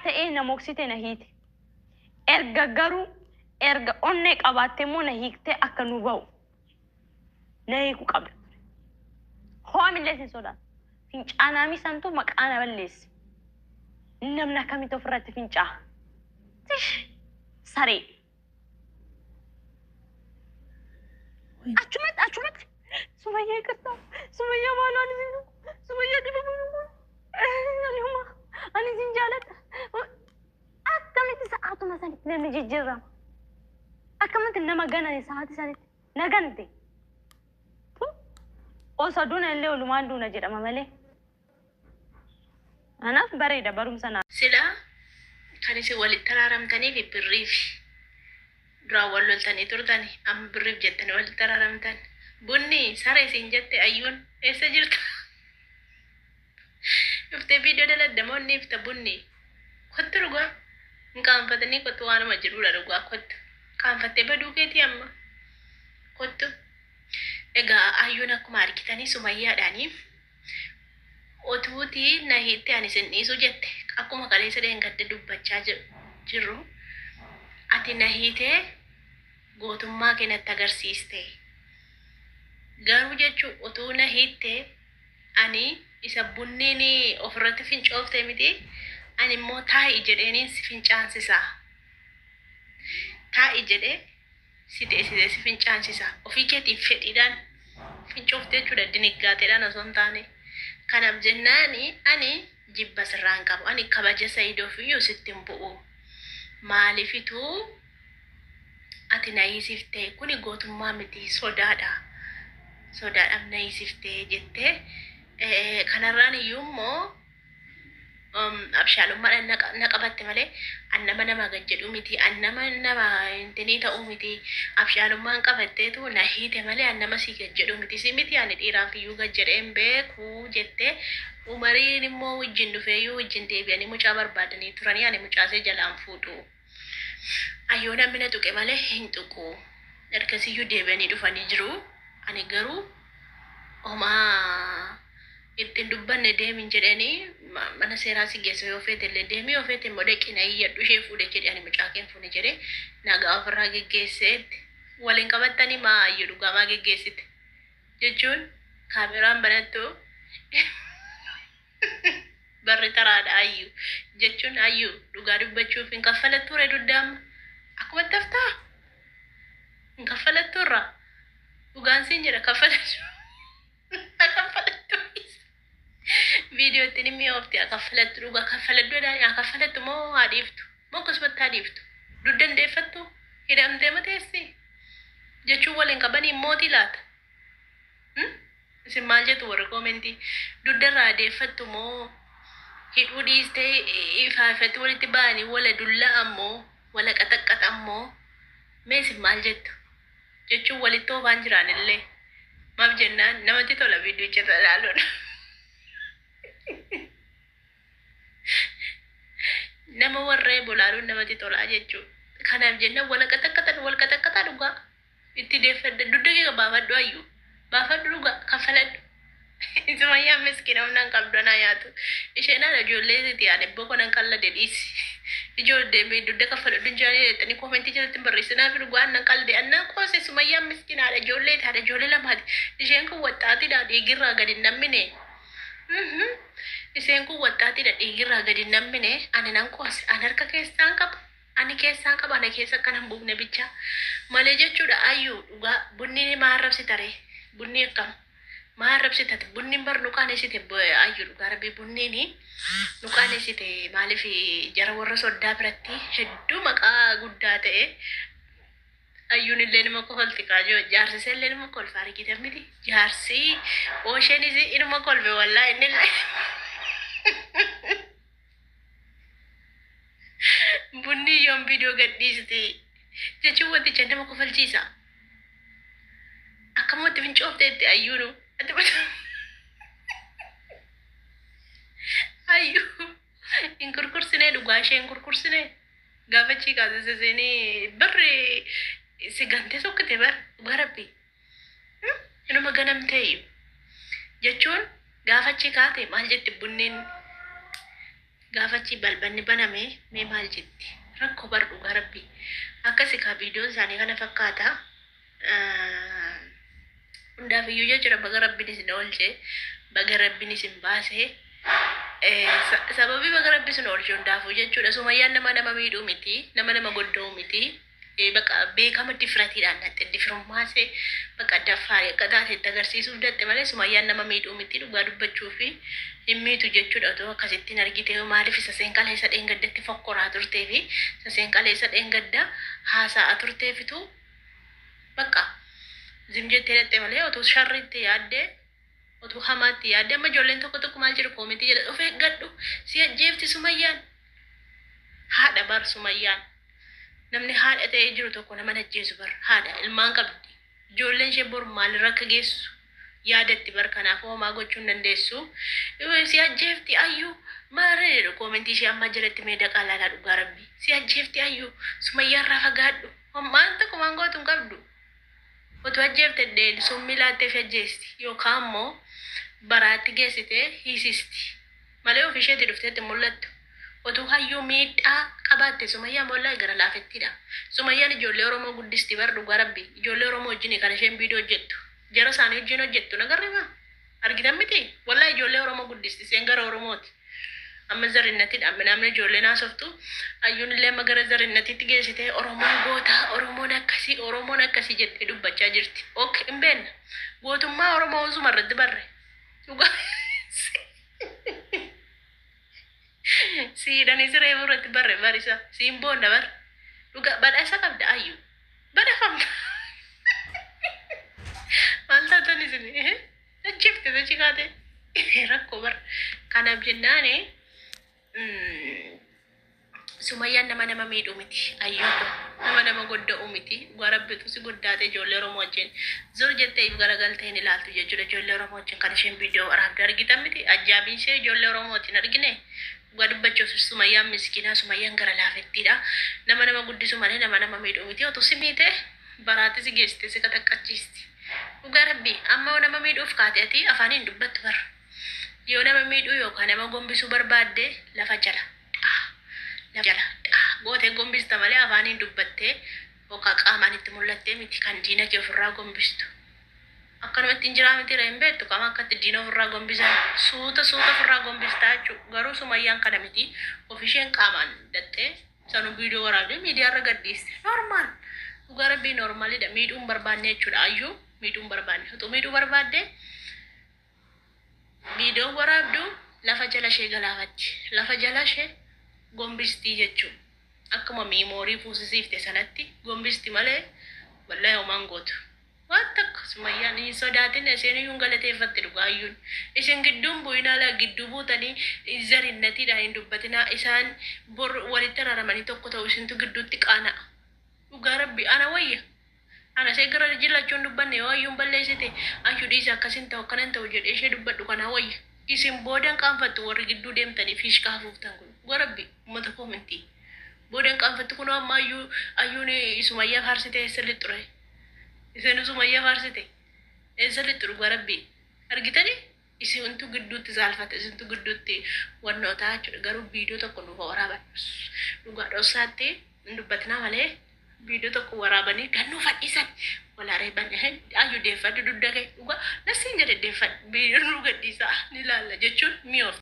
Ta'ee na moksite na hiite. Erga garuu erga onnee qabaatte immoo na hiiktee akka nu ba'u na hiikuu qabda ture. Hoomillee sin sodaatu. Fincaanaamii santu maqaa na balleesse. Namni akkamitti ofirratti fincaa'a? Tish! Saree. Achumatti achumatti Sumayyaa ይቅርታ Sumayyaa maaloo ani sin Sumayyaa dhibama ani huma ani sin jaaladha. Akkamitti sa'aatuma sanitti namni jijjiirama? Akkamitti nama ganane sa'aatii sanitti na gante? Osoo duuna illee olumaan duuna jedhama malee. Anaaf bareeda barumsa naa. Sila kan isin walitti araaramtaniif birriif duraan wal loltanii turtani amma birriif jettanii walitti araaramtan. Bunni saree siin jette ayyuun eessa jirta? Dhuftee viidiyoo daladda moo inni ifta bunni? Kottu dhugaa hin qaanfatanii kottu waanuma jiruudha dhugaa kottu. Qaanfattee baduu keetii amma kottu. Egaa ayyuun akkuma argitanii sumayyaadhaanii otuutii na hiitte ani sin dhiisu jette akkuma kaleessa dheengadde dubbachaa jirru ati na hiitee gootummaa kee natti agarsiiste. Garuu jechuu utuu na hiitte ani isa bunniin ofirratti fincoofte miti ani immoo taa'i jedheeniin si fincaansisa. Taa'i jedhee si teessisee si fincaansisa. Ofii keetiin fedhiidhaan fincoofte jechuudha diniggaateedhaan osoo hin taane. Kanaaf jennaani ani jibba sirraa hin qabu. Ani kabaja Sayidoof iyyuu sitti hin bu'u. Maaliifituu ati na hiisifte kuni gootummaa miti sodaadha. Sodaadhaaf na hiisifte jettee kanarraan iyyuu immoo abshaalummaadhaan na qabatte malee an nama namaa gad jedhu miti an nama nama intinii ta'uu miti abshaalummaan qabatteetu na hiite malee an nama sii gad jedhu miti si miti ani dhiiraaf iyyuu gad jedhee hin beeku jette umariin immoo wajjin dhufeeyyuu wajjin deebi'anii mucaa barbaadanii turanii ani mucaasee jalaan fuudhu ayyoo namni na tuqe malee hin tuqu ergasiyyuu deebi'anii dhufanii jiru ani garuu homaa itti hin dubbanne deemin jedheeni mana seeraa si geessa yoo feete illee deemi yoo feete immoo dhaqi na iyyadhu ishee fuudhe jedhe ani mucaa kee hin fuune jedhe nagaa ofirraa geggeesseetti waliin qabattanii maa ayyu dhugaa maa geggeessite jechuun kaameraan banattu barri taraadha ayyu jechuun ayyu dhugaa dubbachuuf hin kaffalattuu ree dudda amma akkumatti haftaa hin kaffalattuu irraa dhugaan siin jedha kaffalattu Akaffalattu viidiyoo ittiin hin mi'oofti akaffalattu dhugaa kaffaladhu jedhaan akaffalattu moo haa dhiiftu moo akkasumatti haa dhiiftu dugda hin deeffattu hidhamtee ma teessi jechuun waliin qabanii mootii laata isin maal jettu warri koomentii dugda irraa deeffattu moo hidhuu dhiistee ifaa ifatti walitti ba'anii wala dulla'an moo wala qaxaqqaxan moo mee isin maal jettu jechuun walitti oofaan jiraan illee maaf jennaan namatti tola viidiyocha irra ilaaluun. Nama warree bolaaluun namatti tolaa jechuudha. Kanaaf jennaan wal qaxaqqaxan wal qaxaqqaxaa dhugaa itti deeffadha dugda kee baafadhu ayyuu baafadhu dhugaa kaffaladhu. Sumayyaan miskiina humna hin qabdu anaa nyaatu. Isheen haadha ijoollee isiti ani boko nan qallade dhiisi. Ijoollee mee dugda kaffaladhu hin jiranii jettanii koomentii jalatti hin barreessinaa fi dhugaa annan qalde annan qoose Sumayyaan miskiina haadha ijoollee haadha ijoollee lamaati. Isheen kun waxxaatiidha dhiigirraa gadi hin nammine. Isheen kun waxxaatiidha dhiigirraa gadi hin nammine ani nan qoose ani harka keessaan qabu. Ani keessaan qaba ana keessa akkana hin buufne bichaa malee jechuudha ayyu dhugaa bunni maa arrabsita ree bunni akkam maa arrabsita ati bunniin bar nu qaanesite ayyu dhugaa rabbii bunniin nu qaanesite maaliif jara warra soddaa biratti hedduu maqaa guddaa ta'e ayyuun illee nima kofalti kaajoo jaarsi ishee illee nima kolfa argitan miti jaarsi oosheenis inuma kolfe wallaahi inni illee Bunni yoom viidiyoo gadhiisti jechuun wanticha nama kofalchiisa. Akkamumatti fincoofteetti ayyuunu. Ati Ayyuu hin kurkursinee dhugaa ishee hin kurkursinee gaafa achii kaasise seenee barri si gantee sokkite bar dhugaa rabbii. Inuma ganamteeyyu jechuun gaafa achii kaate maal jetti bunniin Gaafachi balballi baname mee maal jetti? Rakkoo bar dhugaa rabbi. Akkasi kaa viidiyoon isaanii kana fakkaata. Hundaaf iyyuu jechuudha baga rabbiin isin oolche, baga rabbiin isin baase. Sababii baga rabbi isin oolche hundaafuu jechuudha. Sumayyaan nama nama miidhuu miti, nama nama godda'uu miti. Baqa beekama difratiidhaan dhatte difrummaasee baqa daffaarii akka taate itti agarsiisuuf datte malee Sumayyaan nama miidhuu miti dhugaa dubbachuu fi hin miitu jechuudha. Otoo akkasittiin argite maaliif isa seen kaleessa dheengaddatti fokkoraa turtee fi isa seen kaleessa dheengadda haasa'aa turteefitu bakka zim jettee dhatte malee otoo sharriitti yaaddee otoo hamaatti yaaddee amma ijoolleen tokko tokko maal jedhu koomentii jedha of eeggadhu si ajjeefti Sumayyaan. Haadha bar Sumayyaan. Namni haadha ta'ee jiru tokko nama ajjeesu bar haadha ilmaan qabdi. Ijoolleen ishee bor maalirra akka geessu yaadatti bar kanaaf homaa gochuu hin dandeessu. Si ajjeefti ayyuu maarree jedhu koomentii ishee ammaa jalatti mee daqaa laalaa dhugaa rabbi. Si ajjeefti ayyuu Sumayyaarraa fagaadhu. Waan tokko waan gootu hin qabdu. Otoo ajjeefte illee summii laattee fi ajjeesti yookaan immoo baraatti geessitee hiisisti. Malee ofii isheetii dhufteetti mul'attu. Otuu hayyuu miidhaa qabaatte Sumayyaan wallahi gara laafettiidha. Sumayyaan ijoollee Oromoo guddisti bar dhugaa rabbi. Ijoollee Oromoo wajjin kan isheen viidiyoo hojjettu. Jara isaanii wajjin hojjettu nagarre maa? Argitan miti? Wallahi ijoollee Oromoo guddisti. Isheen gara Oromooti. Amma zarinnatidha. Namni ijoolleen haasoftu hayyuun illee amma gara zarinnatitti geessitee Oromoon goota, Oromoon akkasii, Oromoon akkasii jettee dubbachaa jirti. Ok, hin beekna. Gootummaa Oromoo osuma irratti barre. Dhugaa. Siidhanii siree irratti barre barisa. Siin boonna bar. Dhugaa badhaasa qabda ayyuu. Badhaafamta. Maal taatan isin? Ajjeefte sochii kaate. Rakkoo bar. Kanaaf jennaani Sumayyaan nama nama miidhuu miti. Ayyuu kun nama nama godda'uu miti. Dhugaa rabbitu si goddaate ijoollee Oromoo wajjin. Zor jettee if garagaltee hin ilaaltu jechuudha ijoollee Oromoo wajjin kan isheen viidiyoo waraabde argitan miti. Ajaa'ibiin ishee ijoollee Oromootiin argine. Dhugaa dubbachuuf Sumayyaan miskiinaa Sumayyaan gara laafettiidha. Nama nama guddisu malee nama nama miidhuu miti. Otuu si miite baraatti si geessite si kataqqachiisti. Dhugaa rabbi amma nama miidhuuf kaate ati afaaniin dubbattu bara. Yoo nama miidhuu yookaan nama gombisuu barbaadde lafa jala lafa jala gootee gombista malee afaaniin dubbattee yookaan qaamaan itti mul'attee miti kan diina kee ofirraa gombistu. Akkanumatti hin jiraa miti hin beektu qaama akkatti diina ofirraa gombisan suuta suuta ofirraa gombistaa jechuudha. Garuu Sumayyaan kana miti ofisheen qaamaan dattee sanuu viidiyoo waraabdee miidiyaarra gadhiiste. Normal. Dhugaa rabbii normalidha. Miidhuu hin barbaanne jechuudha. Ayyuu miidhuu hin barbaanne. Utuu miidhuu barbaadde viidiyoo waraabdu lafa jala ishee galaafatti. Lafa jala ishee gombistii jechuudha. Akkuma miimoorii fuusisiifte sanatti gombisti malee wallahi homaan gootu. Waan tokko Sumayyaan hin sodaatin isheen iyyuu hin galateeffatte dhugaa ayyuun. Isin gidduun bu'inaa laa gidduu buutanii zarinnatiidhaan hin dubbatinaa isaan bor walitti araaramanii tokko ta'u isintu gidduutti qaana'a. Dhugaa rabbi ana wayya. Ana ishee gara jillachuun dubbanne yoo ayyuun balleessite ayyuu dhiise akkasin ta'u akkanan ta'u jedhee ishee dubbadhu kanaa wayya. Isin boodan qaanfattu warri gidduu deemtanii fiishkaa hafuuftan kun. Dhugaa rabbi uummata koomintii. Boodan qaanfattu kun amma ayyuu ayyuun Sumayyaa faarsite eessa lixxure? Isin Sumayyaa faarsite eessa lixxu dhugaa rabbi? Argitanii? Isintu gidduutti saalfate isintu gidduutti wannootaa jechuudha. Garuu viidiyoo tokko nuuf waraaban. Dhugaa dhoksaatti hin dubbatinaa malee viidiyoo tokko waraabanii kan nuuf hadhiisan. Walaa reeban ayyuu deeffadhu dugda kee dhugaa nasiin jedhe deeffadhu viidiyoo nu gadhiisaa ni ilaalla jechuun mi'oofti.